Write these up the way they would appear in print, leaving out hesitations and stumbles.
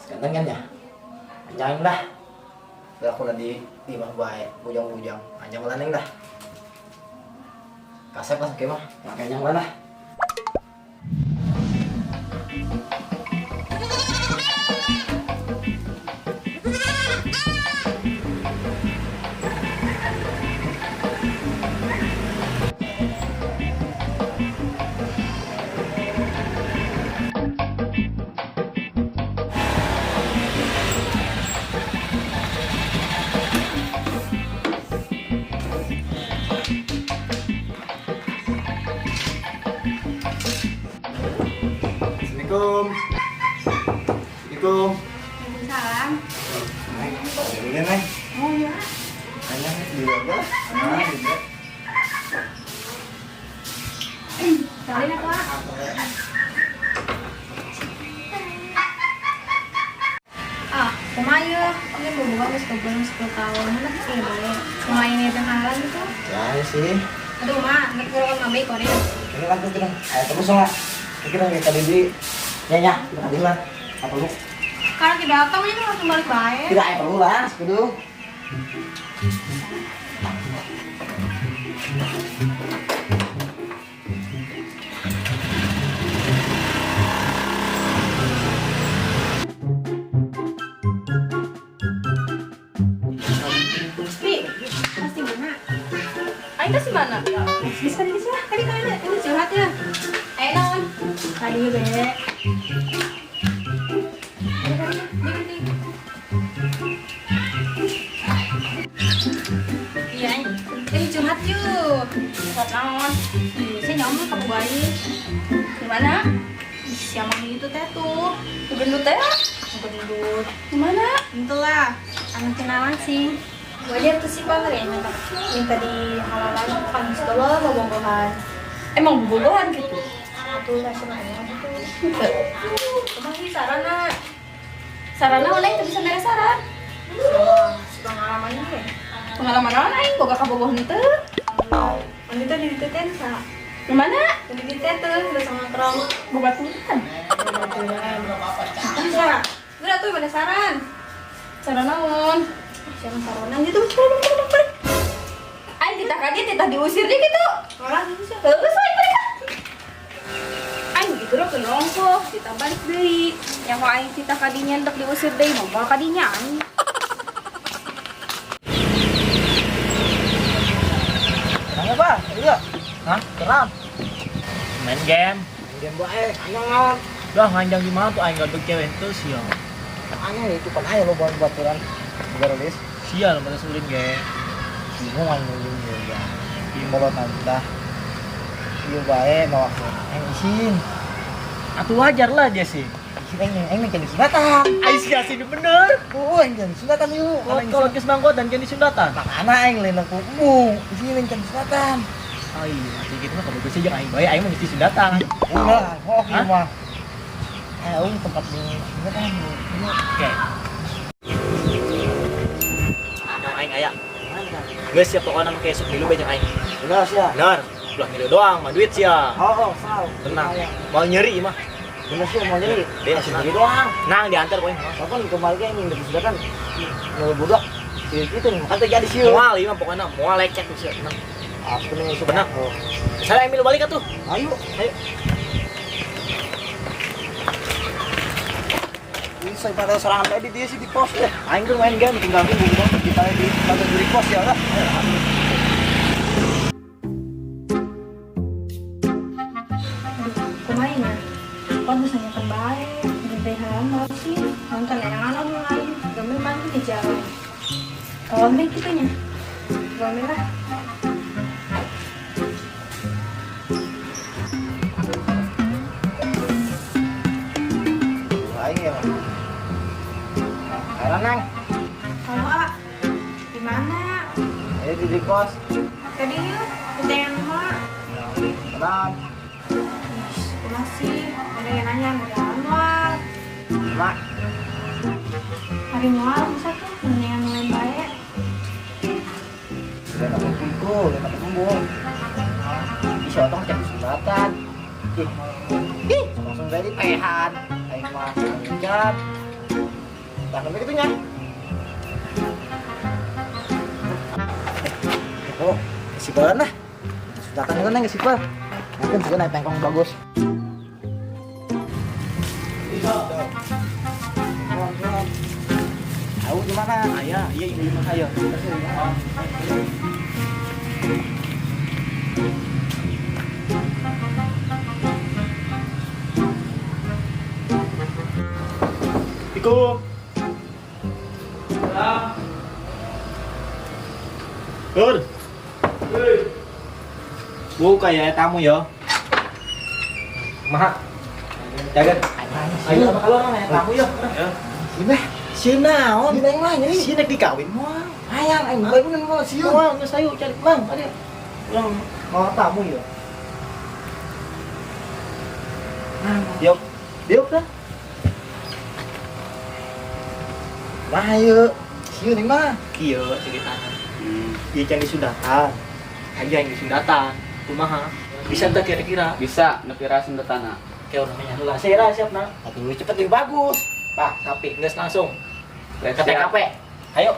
Ganteng kan ya? Anjang dah. Udah aku di imah bae, bujang-bujang. Anjang lah neng dah. Kasep lah mah, pakai anjang lah. Assalamualaikum. Assalamualaikum. Waalaikumsalam. Neng, dulu neng. Oh ya. Anjang di aja. Nah, di luar. Salin apa? Ah, kumaha ieu? Ini bobogohan geus bobogohan 10 tahun. Mana sih bae. Kumaha ini teh halan gitu? Ya sih. Aduh, mah, nek kurang mabek kore. Ini lagu kita. Ayo terus lah. Kira kita di nya kita tadi lah. Apa lu? Karena tidak datang ini langsung balik bae. Tidak ayo perlu lah, kudu. Pi, pasti mana? Aing teh si mana? Bisa di sini lah. Tadi kalian ini curhat ya. Aing naon? Tadi be. Iya, aing. Eh curhat yuk. Curhat naon? Ih, saya nyamuk kamu baik. Di mana? Ih, siapa itu teh tuh? Gendut teh? Gendut. Di mana? Itulah, anak kenalan sih. Wajar tuh sih pak ya minta minta di halalan kan sekolah mau bobogohan. Emang bobogohan gitu? Tuh lah senangnya gitu. Kumaha sih sarana? Sarana oleh teu bisa mere saran. Pengalamannya ya. Pengalaman naon aing boga kabogoh henteu? Wanita di teten sa. Di mana? Di teten tuh udah sama nongkrong. Bobaturan. Bisa. Udah tuh pada saran. Saran naon? Siapa saronan gitu balik balik. Aing titah ka dia titah diusir dia gitu. Orang gitu sih. Heeh, aing mereka. Aing gitu loh ke nongkoh, titah balik deui. Nyaho aing titah ka dinya ndek diusir deui, moal ka dinya aing. Kenapa, Pak? Iya. Hah? Kenapa? Main game. Main game bae, anjang naon? Lah nganjang di mana tuh aing gaduk cewek itu sia. Aneh itu kan ayo lo buat baturan. Bukan rilis. Sia lo pada sulin ge. Bingung aing ulin juga. Kalau tante iya bae mau aing isin. Atuh wajar lah dia sih. Isin aing aing can disunatan. Aing sia sih bener. Oh, aing can disunatan yuk. Kalau geus mangkotan can disundatan. Makana aing lain aku embung. Isin aing can disunatan. Ai, mati gitu mah kalau geus jeung aing bae aing mah geus disundatan. Ulah, oh Hah? mah. Eh, tempat di sunatan. Oke. Yang aing aya. Geus sia pokona mah esuk milu bae jeung aing. Bener sih ya. Bener. Ulah milu doang, mah duit sia. Oh, sal. Tenang. Mau nyeri mah. Bener sih mau nyeri. Dia Masih nyeri doang. Nang diantar poin. Kapan kemarin yang udah disunatan nggak budak. Itu nih, makanya terjadi sih. Moal ieu mah pokona moal lecet sia. Tenang. Asli nih, Bener. Saya yang milu balik atuh. Ayo. Ayo. Bisa pada serangan tadi dia sih di pos ya. Aing tuh main game tinggal tunggu bang kita di pada di pos ya lah. Aduh, kumaha nya? Kon bisa nyakan bae, di halan sih. Nonton enakan om lain, gamel mantu di jalan. Tolong deh gitu nya. Gamel lah. Aing ya. Ayo nang. Halo, A. Di mana? Ayo di kos. Tadi yuk, kita yang rumah. Tenang. Kumaha sih? Ada yang nanya, ada yang moal. Mak. Hari moal bisa tuh, mendingan main bae. Udah dapat piku, udah dapat embung. Bisa otong cari sunatan. Ih, langsung dari pehan. Aing mah ngucap. Nah, kitu nya. Oh, si lah. Sunatan itu neng si Pal. Mungkin juga naik tengkong bagus. Tahu gimana? Ayah, iya ibu mah ayo. Iko. Ur. Bu kayak tamu ya. Maha. Jaga. Ayo apa kalau orang tamu ya. Si meh, si naon? Si neng mah nyeri. Si nek dikawin moal. Hayang aing bae mun mau sieun. Moal geus ayo cari mang ada. Urang mau tamu ya. Diok. Diok lah. Mah ieu. Sieun neng mah. Kieu ceritana. Ieu can disundatan. Aja yang disundatan. Kumaha? Bisa teu kira-kira? Bisa, nepi sundatana. Kayak orang nanya lah, saya siap nah. Atuh cepet lebih bagus. Pak, sapi, geus langsung. Ke Siap. TKP. Ayo.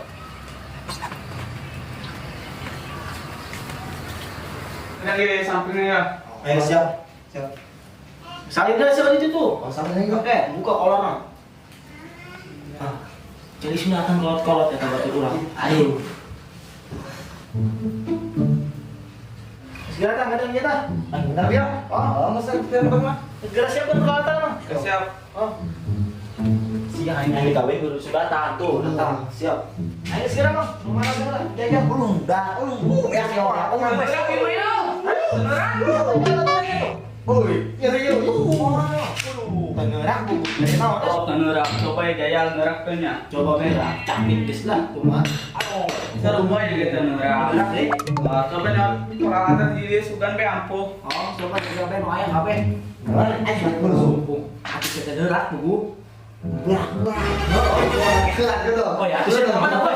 Lagi sampingnya ya. Ayo siap. Siap. Salin dah sekali itu tuh. Oh, sama neng. Oke, buka kolornya. Nah, jadi sunatan kolot-kolot ya tambah urang. Ayo. Segera tang, ada senjata. Bentar ya. Oh, masa kita mah. Segera siapkan peralatan mah. Siap. Oh. Siang aing aing kawin kudu sunatan tuh, datang. Siap. Ayo segera mah. Mana segera? Ya ya belum dah. Ya ya. Woi, nyeri yuk. Penerak bu, dari naon? Oh, neurak. Coba ya jayal neurak teh nya. Coba merah, capit geus lah, kumaha. Sarua ya kita neurak. Neurak deui. Wah, coba nya peralatan di dieu sugan be ampuh. Oh, coba coba be nu aya kabeh. Ayo belum. Atuh kita neurak buku. Wah, wah. Oh, gitu. Oh ya, atuh mana boy?